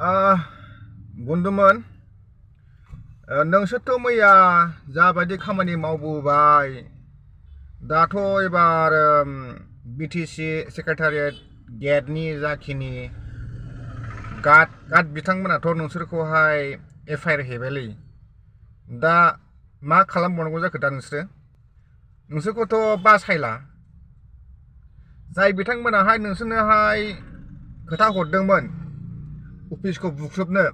बुंदोंमोन नोंसोरथ' मैया जाबायदि खामानि मावबोबाय दाथ' एबार बिटिसि सेक्रेटारियेट गेटनि जाखिनि गार्ड बिथांमोनाथ' नोंसोरखौहाय एफआइआर हैबायलै दा मा खालामबावनांगौ जाखो दा नोंसोरखौथ' बासायला जाय बिथांमोनाहाय नोंसोरनोहाय खोथा हरदोंमोन अफिसखौ बुख्रुबनो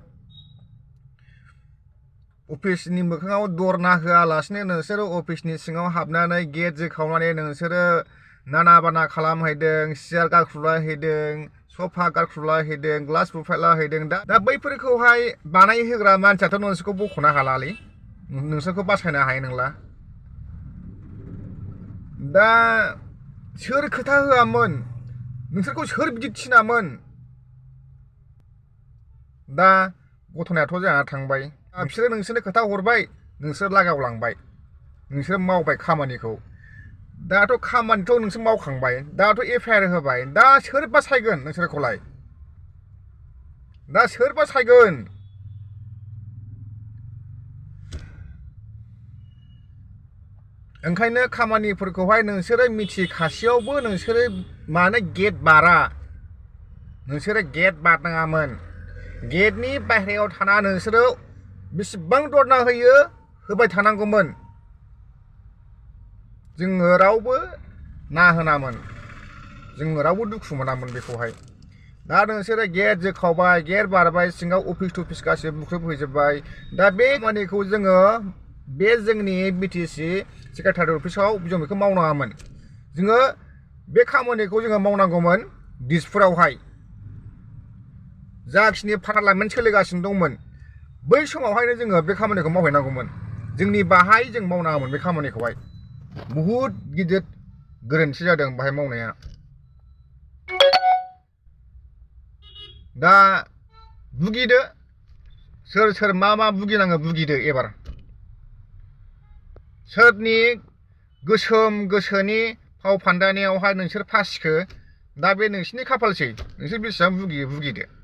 अफिसनि मोखाङाव दरना होआलासिनो नोंसोरो अफिसनि सिङाव हाबनानै गेट जोखावनानै नोंसोरो नाना बाना खालामहैदों सियार गारख्रुबलाहैदों सफा गारख्रुबलाहैदों ग्लास बुफायलाहैदों दा बैफोरखौहाय बानायहोग्रा मानसियाथ' नोंसोरखौ बख'नो हालालै नोंसोरखौ बासायनो हायो नंला दा सोर खोथा होआमोन नोंसोरखौ सोर बिदि थिनामोन दा गथनायाथ' जाना थांबाय बिसोरो नोंसोरनो खोथा हरबाय नोंसोर लागावलांबाय नोंसोर मावबाय खामानिखौ दाथ' खामानिथ' नोंसोर मावखांबाय दाथ' एफआइआर होबाय दा सोर बासायगोन नोंसोरखौलाय दा सोर बासायगोन ओंखायनो खामानिफोरखौहाय नोंसोरो मिथिखासेयावबो नोंसोरो मानो गेट बारा नोंसोरो गेट बारनाङामोन गेटनि बाहेरायाव थाना नोंसोरो बेसेबां दरना होबाय थानांगौमोन जोङो रावबो ना होनामोन जोङो रावबो दुखु मोनामोन बेखौहाय दा नोंसोरो गेट जोखावबाय गेट बारबाय सिङाव अफिस टफिस गासिबो बुख्रुबहैजोब्बाय दा बे खामानिखौ जोङो बे जोंनि बिटिसि सेक्रेटारियेट अफिसाव जों बेखौ मावनाङामोन जोङो बे खामानिखौ जोङो मावनांगौमोन दिसपुरावहाय जाखिनि पार्लामेन्ट सोलिगासिनो दंमोन बै समावहायनो जोङो बे खामानिखौ मावहैनांगौमोन जोंनि बाहाय जों मावनाङामोन बे खामानिखौहाय बहुद गिदिर गोरोन्थि जादों बाहाय मावनाया दा बुगिदो सोर मा बुगिनाङो बुगिदो एबार सोरनि गोसोम गोसोनि फाव फान्दायनायावहाय नोंसोर फासिखो दा बे नोंसिनि खाफालसै नोंसोर बेसेबां बुगियो बुगिदो